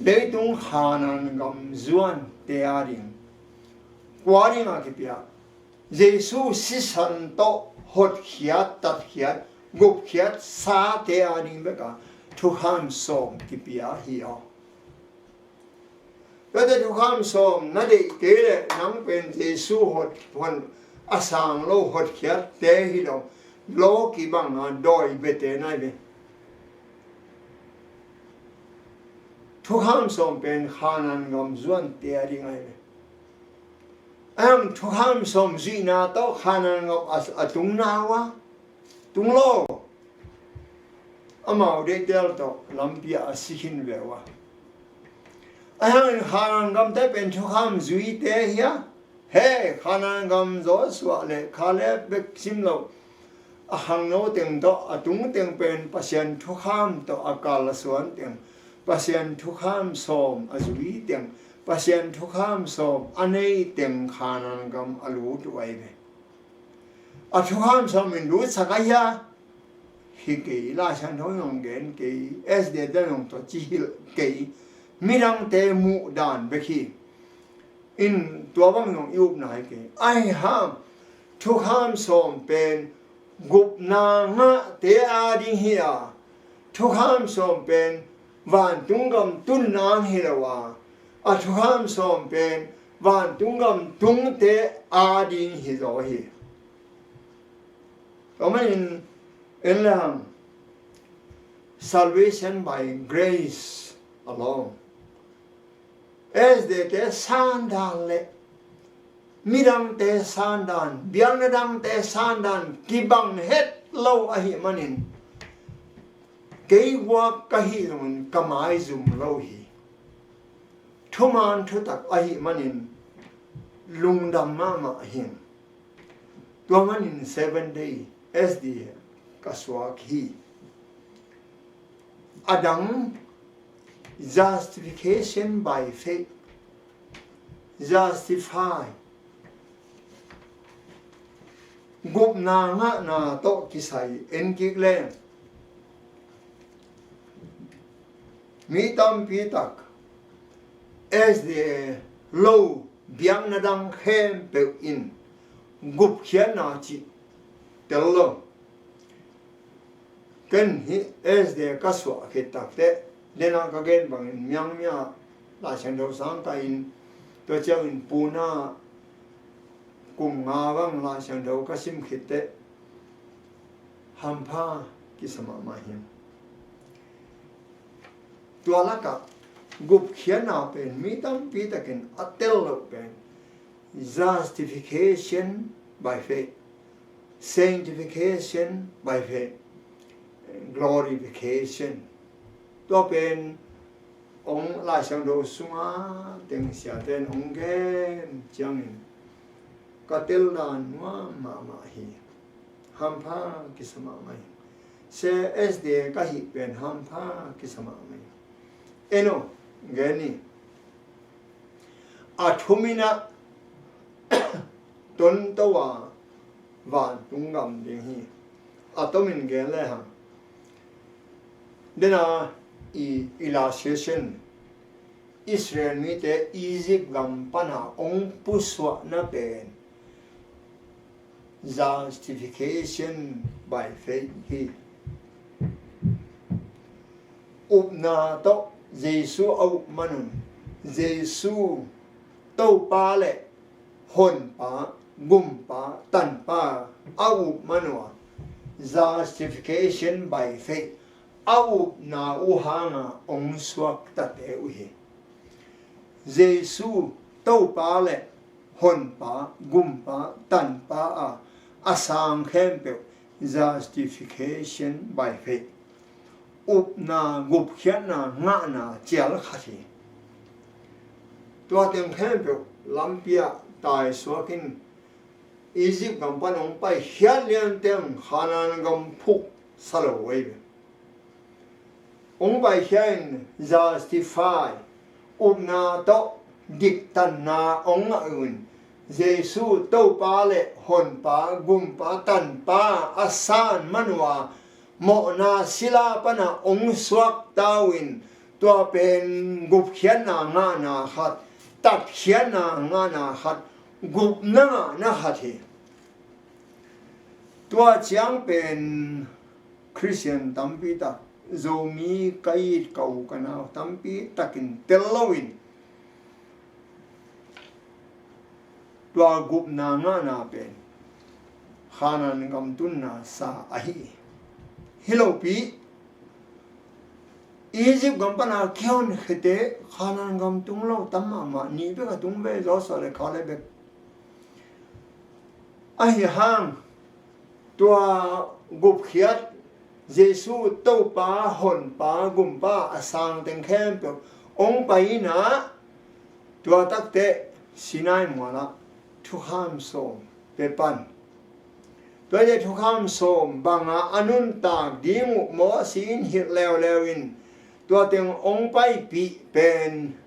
Leitung Khanaan gam zuante a ding. Kua ding a kipia? Jesu sisan tawh hotkhiat, tatkhiat, gupkhiat sate a ding bek a thukham sawm kipia hi aw. Tuate thukham sawm na deih kei leh nang pen Jesu hot, hon, a sang lo hotkhiatte hi lo, lawki banga dawi biate na hi ve. Thukham sawm pen Khanaan gam zuante a ding ahi ve. Ahi hang thukham sawm zuihna tawh Khanaan gam a, a tung na uh a, tung lo. Amau deihtel tawh lampi ah a si khin ve uh a. Ahi hangin Khanaan gamte pen thukham zuite hi a. He, Khanaan gam Joshua le Caleb bek sim lo, a khangno teng tawh a tung teng pen Pasian thukham tawh a kalsuan teng, Pasian thukham sawm a zui teng, Pasian thukham sawm a nei teng Khanaan gam a lut uh ahi ve. A thukham sawm in lutsak a hia? Hi kei, Lai Siangtho in hong gen kei, S D A te in hong tua ci hilh kei, midangte muh dan bek hi. In tua bang zong i upna hi kei. Ahi hang, thukham sawm pen gupna ngahte ading hi a, thukham sawm pen vantung gam tunna hi lo a, a thukham sawm pen vantung gam tungte ading hi zaw hi. Tua manin en le hang, salvation by grace alone. S D te sandan le midangte sandan, biakna dangte sandan kibang het lo ahih manin, kei guak ka hih zongin ka maizum lo hi. Thuman thutak ahih manin lungdam mahmah hi. Tua manin Seven Day S D A ka suak hi. A dang, justification by faith, justify, gupna ngahna tawh kisai en kik leng, mi tampi tak S D A lo biakna dang khempeuh in gupkhiatna cih tel lo. Ken hih S D A ka suah khit takteh, dena ka gen bangin Myanmar Laisiangtho sang ka in, tua ciangin Pune kum nga bang Laisiangtho ka sim khit teh, hampha kisa mahmah hi. Tua lakah gupkhiatna pen mi tampi takin a tel loh pen justification by faith, sanctification by faith, glorification. Tua pen hong Laisiangtho sunga teng siate in hong gen ciangin ka tel dan nuam mahmah hi. Hampha kisa mahmah hi. S D A ka hih pen hampha kisa mahmah hi. En o, gen ni. A thumin a tonto a vantung gam ding hi. A tomin gen le hang, dena i illustration, Israel mite Egypt gam pana hong pusuahna pen justification by faith hi. Upna tawh Jesu a up manun, Jesu Topa le Honpa, Gumpa, Tanpa a up manua, justification by faith, a upna uh hanga hong suaktate uh hi. Jesu Topa le Honpa, Gumpa, Tanpa a a sang khempeuh justification by faith, upna gupkhiatna ngahna cial khat hi. Tua teng khempeuh lampi ah taisuakin Egypt gam pan hong paikhiat lian teng Canaan gam phuk sa lo ei ve. Hong paikhia in justify, upna tawh diktanna hong ngah uh in, Jesu Topa le Honpa, Gumpa, Tanpa a san manua mawhna sila pana hong suakta uh in, tua pen gupkhiatna ngahna khat, tatkhiatna ngahna khat, gupna ngahna khat hi. Tua ciang pen Khristian tampi tak, Zomi ka it ka u ka nau tampi takin tel loin tua gupna ngahna pen Canaan gam tunna sa ahi hi. Hi lopi Egypt gam pana kihon khete Canaan gam tung lo tam mahmah, nih bek a tung ve, Joshua le Caleb bek. Ahi hang tua gupkhiat Jesu Topa, Honpa, Gumpa a sang teng khempeuh hong pai inah, tua takteh Sinai mualah thukham sawm pia pan. Tuate thukham sawm banga a nuntak ding uh Mawsi in hilh leuleu in, tua teng hong paipih pen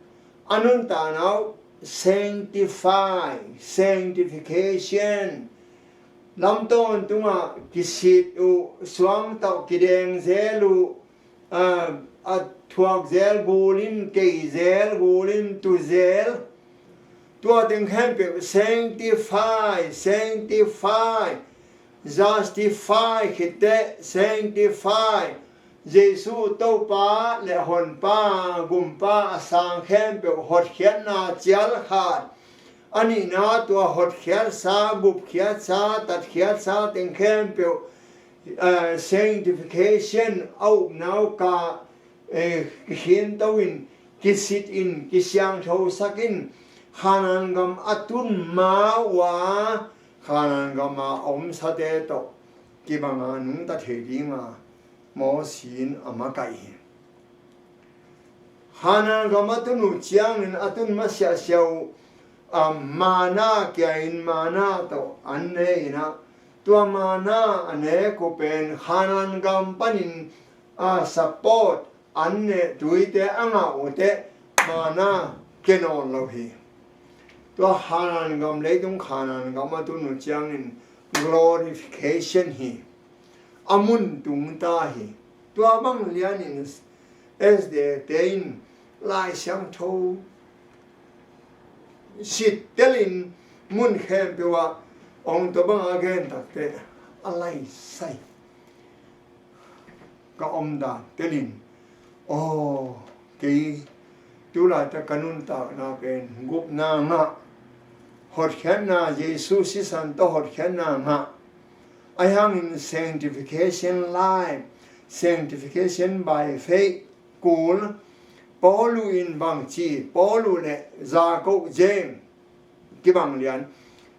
a nuntakna uh sanctify, sanctification, lam tawntungah kisit uh, suang tawh kideng zel uh, a, a thuak zel gul in, kei zel gul in, tu zel. Tua teng khempeuh sanctify, sanctify. Justify khit teh, sanctify, Jesu Topa le Honpa, Gumpa a sang khempeuh hotkhiatna cialkhat, a nihna tua hotkhiatsa, gupkhiatsa, tatkhiatsa teng khempeuh, eh, sanctification a upna uh ka, eh, kikhinto in, kisit in, kisiangthosak in, Khanaan gam a tun ma uh a, Khanaan gam a omsate tawh kibanga nungta thei dinga Moses in a makaih hi. Khanaan gam a tun uh ciangin a tun masiahsiah uh, a, manna kia in manna tawh an ne in ah, tua manna a nek uh pen Khanaan gam panin, a, support an ne tuite a ngah uh teh manna kia nawn lo hi. Tua Khanaan gam, leitung Khanaan gam a tun uh ciangin glorification hi. A mun tungta hi. Tua bang lianin S D A te in Lai Siangtho sit telin mun khempeuh ah ong tua bang a gen takteh a lai sai. Ka omdan telin, aw, kei tulaitak ka nuntakna pen gupna ngah, hotkhiatna, Jesu sisan tawh hotkhiatna ngah, ahi hangin sanctification life, sanctification by faith kul. Paulu in bangci, Paulu le Jacob, James, kibang lian.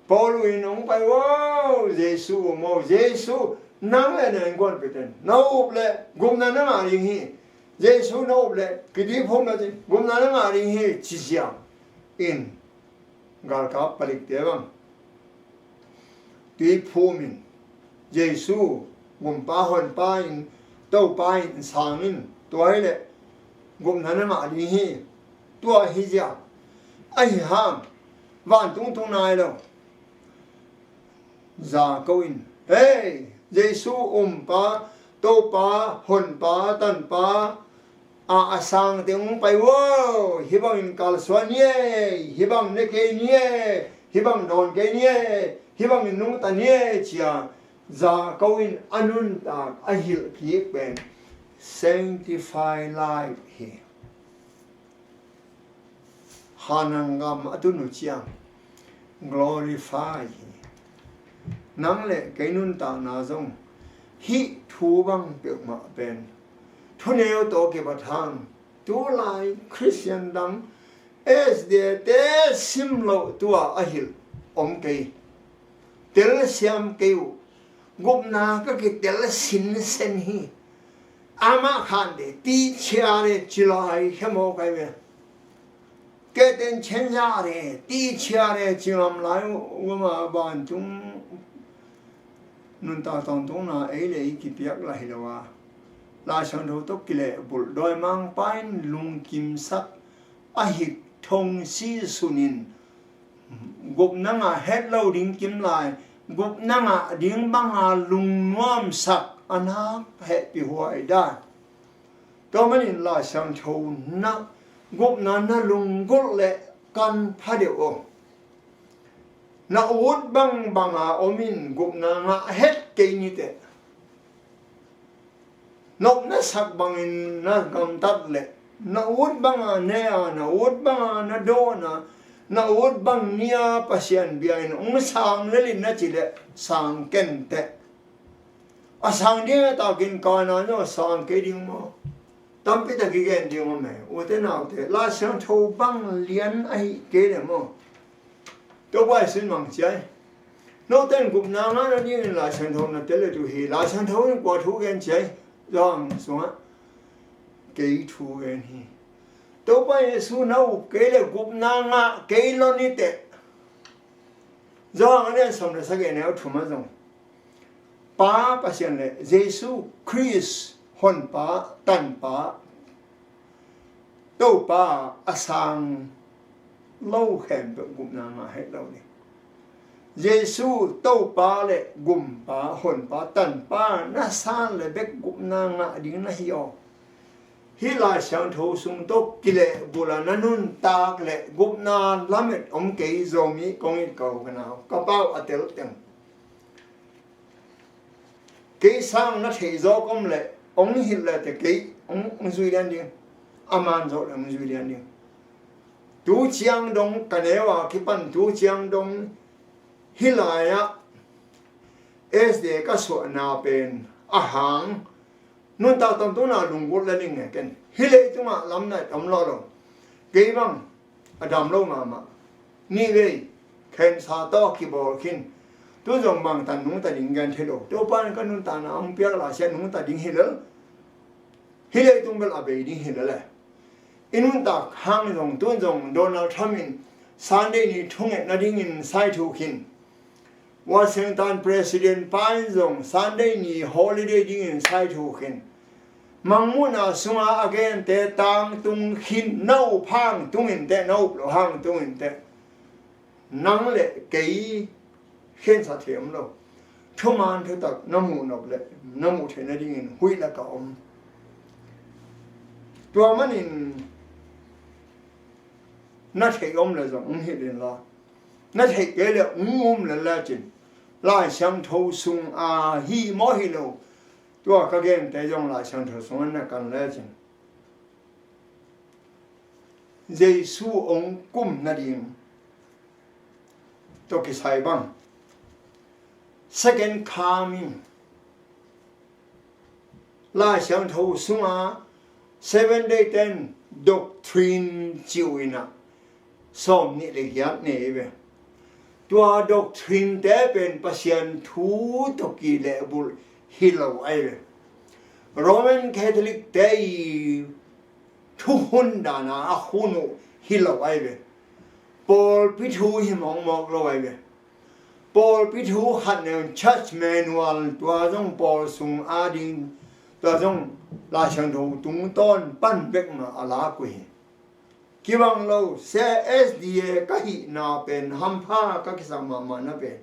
Paulu in hong pai, wow, Jesu, um aw, Jesu, nang le na innkuanpihte na up le gupna na ngah ding hi. Jesu na up le kidihphum na ci, gupna na ngah ding hi, ci ziau in galkap palikte bang tuiphumin, Jesu Gumpa Honpa in, Topa in sang in, tua hi le gupna na ngah ding hi. Tua hi ziau. Ahi hang vantung tung nai lo Jacob in, hei, Jesu umpa, Topa, Honpa, Tanpa a, a sang teng hong pai uh aw, hih bangin kalsuan ni ei, hih bang ne kei ni ei, hih bang dawn kei ni ei, hih bangin nungta ni ei, ci-a Jacob in a nuntak a hilh kik pen sanctified life hi. Khanaan gam a tun uh ciang glorify hi. Nang le kei nuntakna zong hih thu bang peuhmah pen thuneu tawh kibat hang, tulai Khristian dang S D A te sim loh tua a hilh om kei. Telsiam kei uh. Gupna ka kitel sinsen hi. Amah khante, teacher e, ci lai khia maw kai ve. Kei ten change e, teacher e, ci ngam lai uh, gama vantung nuntak tawntungna ei le ei kipiak lah hi lo a, Lai Siangtho tawh kilehbulh dawimangpa in lungkimsak a hik thong si sunin, gupna ngah het lo ding kim lai, gupna ngah ding banga lungnuamsak a nak hehpih huai dan. Tua manin Lai Siangtho na gupna na lunggulh leh kan pha deuh aw. Na ut bangbanga om in gupna ngah het kei niteh. Nop na sak bangin na gamtat leh, na ut banga ne a, na ut banga na dawn a, na ut bang ni-a Pasian bia in hong sang lel in na cih leh sang kenteh. A sang ding a takin kana zong a sang kei ding maw? Tampi tak i gen ding om e, ute naute, Lai Siangtho bang lian ahi kei leh maw? Topa Jesu in mang ciai. Note in gupna ngah nadingin Lai Siangtho na tel uh hi. Lai Siangtho in kua thu gen ciai? Johan sungah kei thu gen hi. Topa Jesu na up kei leh gupna ngah kei lo niteh. Johan a lian sawm le sagih a neu thum ah zong Pa Pasian le Jesu Khrist Honpa, Tanpa, Topa a sang lo khempeuh gupna ngah het lo ding. Jesu Topa le Gumpa, Honpa, Tanpa na san le bek gupna ngah ding na hi aw. Hih Lai Siangtho sung tawh kilehbulh a na nuntak le gupna lamet om kei, Zomi kong it ko ka nau, ka pau a tel teng. Kei sang na theih zawk om leh hong hilh leh teh kei hong, hong zui lian ding. A man zawh leh hong zui lian ding. Tu ciang dong ka neu a kipan tu ciang dong hih lai-ah S D A ka suahna pen a hang nuntak tawntungna lunggulh le ning e ken. Hih leitungah lam nai om lo lo. Kei bang a dam lo mahmah. Nih vei khensa tawh kibawl khin. Tu zong bangtan nungta ding gen thei lo. Topa in ka nuntakna hong piak lai sia nungta ding hi lel. Hih leitung bel a bei ding hi lel e. I nuntak hang zong tun zong Donald Trump in Sunday ni thungetna dingin sai thu khin. Washington President pa in zong Sunday ni holiday dingin sai thu khin. Mangmuhna sunga a gente tangtung khin, na up hang tungin teh, na up lo hang tungin teh. Nang le kei khensa thei om lo. Thuman thutak na muh nop le na muh theih nadingin huih laka om. Tua manin na theih om le zong hong hilh in la, na theih kei le hong um le lecin Lai Siangtho sung a hi maw hi lo. Tua ka gente zong Lai Siangtho sung an na kan lecin Jesu hong kum nading tawh kisai bang, second coming, Lai Siangtho sunga Seven Day ten doctrine ci uh inah sawm nih le giat nei ve. Tua doctrine te pen Pasian thu tawh kilehbulh hi lo ahi ve. Roman Catholic te i thuhun dana a hun uh hi lo ahi ve. Pawlpi thu hi mawkmawk lo ahi ve. Pawlpi thu khat neun church manual tua zong pawl sung ading tua zong Lai Siangtho tungtawn pan bekmah a lak uh hi. Kibang lo, S D A ka hihna pen hampha ka kisak mahmahna pen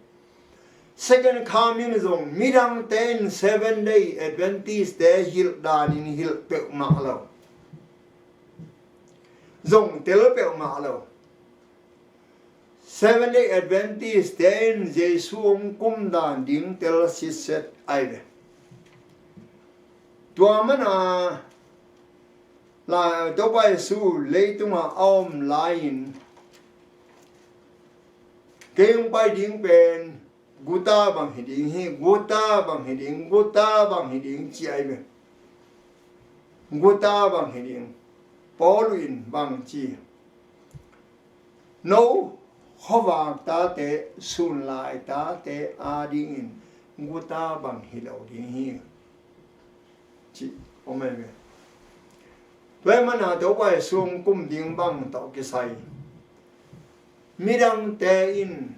second coming zong midangte in Seven Day Adventist te hilh danin hilh peuhmah lo. Zong tel peuhmah lo. Seven Day Adventist te in Jesu hong kum dan ding tel sitset ahi ve. Tua mana la Topa Jesu leitungah a om lai-in kei hong pai ding pen guta bang hi ding hi, guta bang hi ding, guta bang hi ding ci ahi ve. Guta bang hi ding. Paul in bang ci? No khuavak tate, sunlai tate adingin guta bang hi lo ding hi. Ci om ahi ve. Tua mana Topa Jesu hong kum ding bang tawh kisai midangte in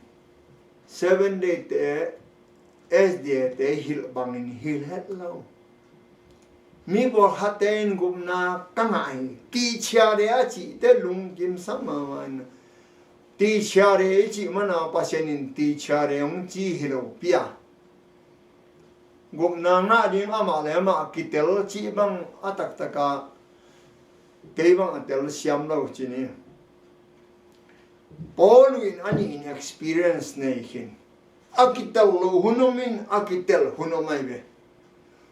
Seven Day te, S D A te hilh bangin hilh het lo. Mi pawlkhatte in gupna ka ngah hi, tichia de a cihte lungkim sak mahmah in, tichia de i cih mana Pasian in tichia de hong ci hi lo pia. Gupna ngah ding amah le amah kitel cih bang a taktaka kei bang a tel siam lo ci ni. Paul in a nih in experience nei khin. A kitel lo hun om in a kitel hun om ahi ve.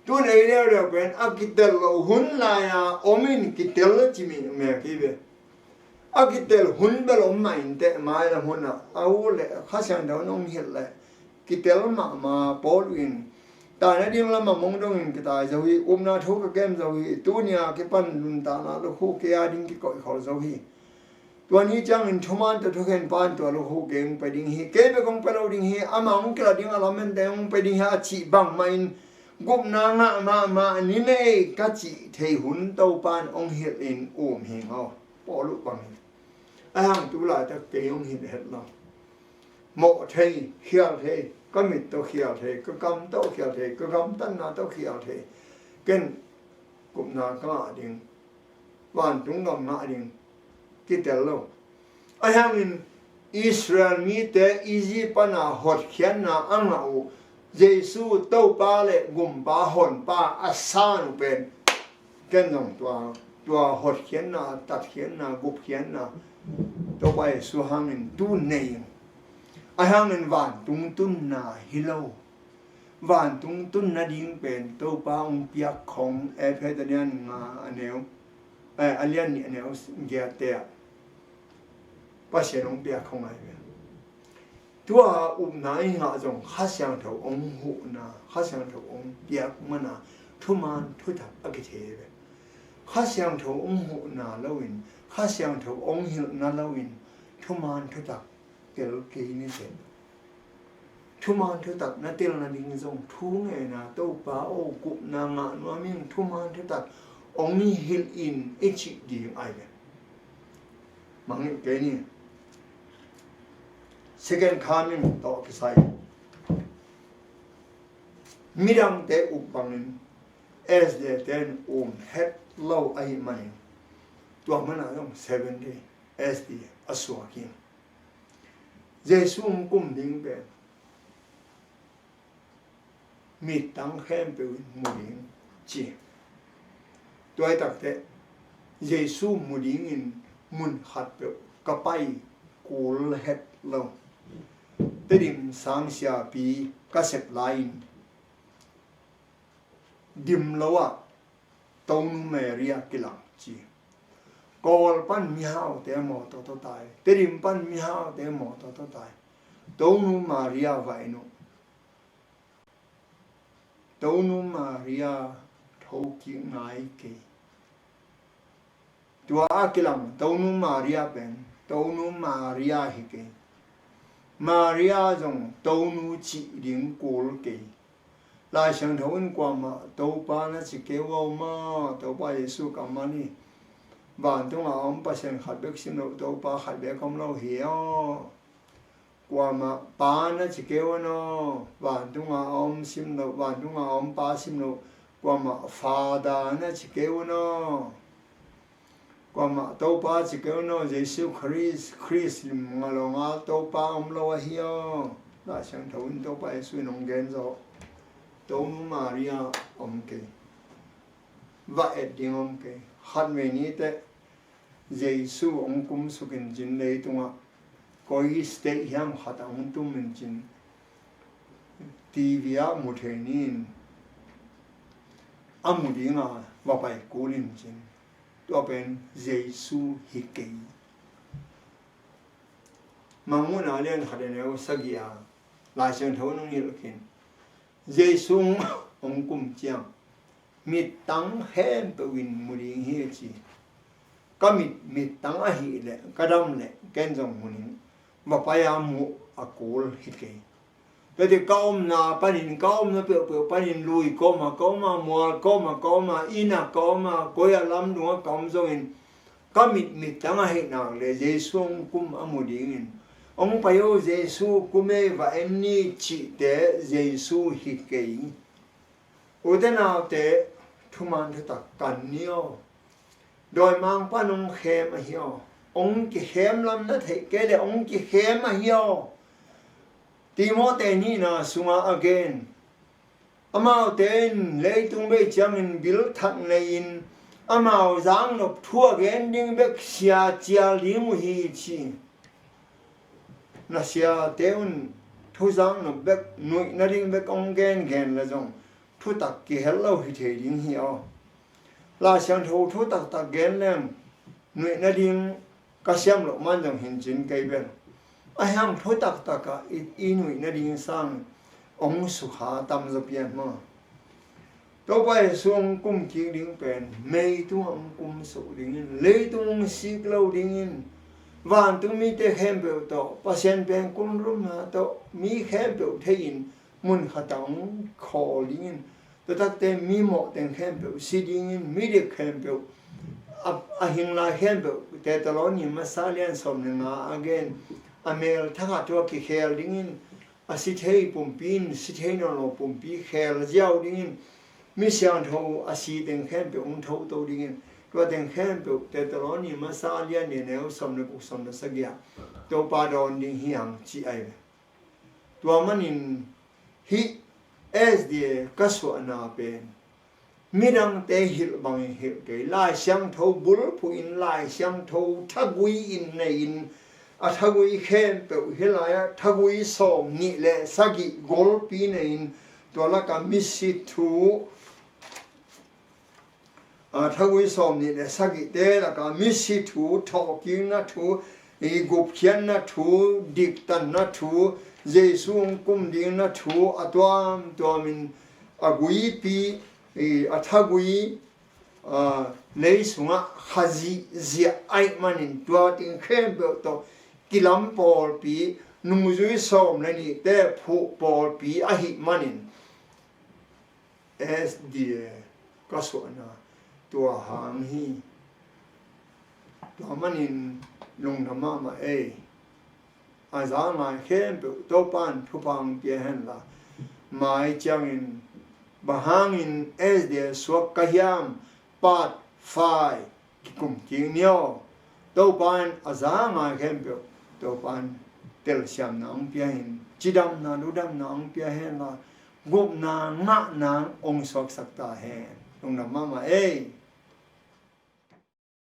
Tun ei leuleu pen a kitel lo hun lai-a om in kitel ci mi mek hi ve. A kitel hun bel om mah in teh mailam hunah a u le Kha Siangtho in hong hilh le kitel mahmah. Paul in taina ding lamah mong dongin kitai zo hi. Upna thu ka kem zo hi. Tunia kipan nuntakna lukhu kei a ding kikoihkhol zo hi. Tua ni ciangin thuman tawh thukhen pan tua lukhu kei hong pe ding hi. Kei bek hong pe lo ding hi. Amah hong kila ding a lamen te hong pe ding hi a cih bangmah in gupna ngah mahmah ni nei ka cih thei hun Topan hong hilh in um hi ngaw. Paul uh bang hi. A hang tu laitak kei hong hilh het lo. Mawh thei, khial thei, ka mit tawh khial thei, ka kam tawh khial thei, ka gamtatna tawh khial thei. Ken gupna ka ngah ding, vantung gam ngah ding kitel lo. Ahi hangin Israel mite Egypt pana hotkhiatna a ngah uh, Jesu Topa le Gumpa Honpa a san uh pen ken zong tua, tua hotkhiatna, tatkhiatna, gupkhiatna Topa Jesu hangin tu nei ing. Ahi hangin vantung tunna hi lo. Vantung tun nading pen Topa hong piak khong, Efesa a lian nga a neu, eh, a lian nih a neu giat te ah Pasian hong piak khong ahi ve. Tua upna i ngah zong Kha Siangtho hong huhna, Kha Siangtho hong piak mana thuman thutak a kithei ve. Kha Siangtho hong huhna loin, Kha Siangtho hong hilhna loin thuman thutak tel kei ni teh. Thuman thutak na tel nading zong thu ngen a, Topa aw, gupna ngah nuam ing, thuman thutak hong i hilh in i cih ding ahi ve. Mangngilh kei ni. Second coming tawh kisai midangte up bangin S D A te in um het lo ahih manin, tua mana zong Seventh Day S D A a suak hi. Jesu hong kum ding pen mittang khempeuh in mu ding ci. Tua hi takteh Jesu mu dingin mun khatpeuh ka pai kul het lo. Tedim sang siapi ka sep lai-in dim lo ah Tonu Maria kilang ci. Kawl pan mihaute mawtaw tawtai, Tedim pan mihaute mawtaw tawtai. Tonu Maria va en uh. Tonu Maria thokik ngai kei. Tua a kilang Tonu Maria pen Tonu Maria hi kei. Maria zong Tonu cih ding kul kei. Lai Siangtho in kuamah Topa na ci kei uh a om a, Topa Jesu kammal hi. Vantunga om Pasian khat bek sim lo, Topa khat bek om lo hi aw. Kuamah Pa na ci kei un aw, vantunga om sim lo, vantunga om Pa sim lo, kuamah Father na ci kei un aw. Kuamah Topa ci kei un aw, Jesu Khrist, Khrist lim nga lo ngal Topa om lo ahi aw. Lai Siangtho in Topa Jesu in hong gen zaw. Tonu Maria om kei. Va et ding om kei. Khat vei ni teh Jesu hong kumsuk in cin leitungah koi state hiam khat ah hong tum in cin, TV ah mu thei ni in a mu dinga va pai kul in cin. Tua pen Jesu hi kei. Mangmuhna lian khat a neu sagih a Lai Siangtho in hong hilh khin. Jesu hong kum ciang mittang khempeuh in mu ding hi a ci. Ka mit mittang ahih leh ka dam leh ken zong mu ning. Va pai a muh a kul hi kei. Tua teh ka omna panin, ka omna peuhpeuh panin, lui ka om a ka om a, mual ka om a ka om a, inn ah ka om a, koi a lamdung ah ka om zongin ka mit mittang ahih nak leh Jesu hong kum a mu dingin, hong pai o Jesu kum ei va en ni cihte Jesu hi kei. Ute naute, thuman thutak kan ni aw. Dawimangpa'n hong khem ahi aw. Hong kikhem lam na theih kei leh hong kikhem ahi aw. Timote nihna sungah a gen. Amaute in leitung bei ciangin bil thak nei-in amau zaknop thu a gen ding bek sia cial ding uh hi ci. Na siate un thu zaknop bek, nuih nading bek hong gengen leh zong thutak kihel lo hi thei ding hi aw. Lai Siangtho thu taktak gen leng nuih nading ka siam loh man zong hi in cin kei bel. Ahi hang thu taktak ah i, i nuih nading sang hong sukha tamzaw pian maw. Topa Jesu hong kum kik ding pen mei tungah hong kum suk dingin, leitung hong sik lo dingin, vantung mite khempeuh tawh, Pasian pengkul rumna tawh mi khempeuh thei-in mun khat ah hong khawl dingin, tua takte mi mawh teng khempeuh si dingin, mi dik khempeuh, a, a hing lai khempeuh, Thesalonika masa lian sawm le nga a gen, a mel thakhat thu a kikhel dingin, a si thei pumpi in si thei nawn lo pumpi khel ziau dingin, mi siangtho a si teng khempeuh hong thoto dingin, tua teng khempeuh Thesalonika masa lian nih a neu sawm le guk, sawm le sagih ah Topa dawn ding hi hang ci ahi ve. Tua manin hih S D A ka suahna pen midangte hilh bangin hilh kei, Lai Siangtho bulphuh in, Lai Siangtho thagui in nei-in, a thagui khempeuh hih lai-ah thagui sawm nih le sagih golpi nei-in, Tua laka misi thu, a, thagui sawm nih le sagihte laka misi thu, thawhkikna thu, i gupkhiatna thu, diktanna thu, Jesu hong kum dingna thu, a tuamtuamin a guipi, i, a thagui, a, lei sungah khazih ziah ahih manin tua ting khempeuh tawh kilam pawlpi, nungzui sawm le nihte phuh pawlpi ahih manin S D A ka suahna tua hang hi. Tua manin lungdam mahmah ei. A za ngai khempeuh Topan thupha hong pia henla, mai ciangin bang hangin S D A suak ka hiam, part five kikum kik ni aw. Topan a za ngai khempeuh Topan telsiamna hong pia hen, cidamna ludamna hong pia henla, gupna ngahna hong suaksak ta hen. Lungdam mahmah ei.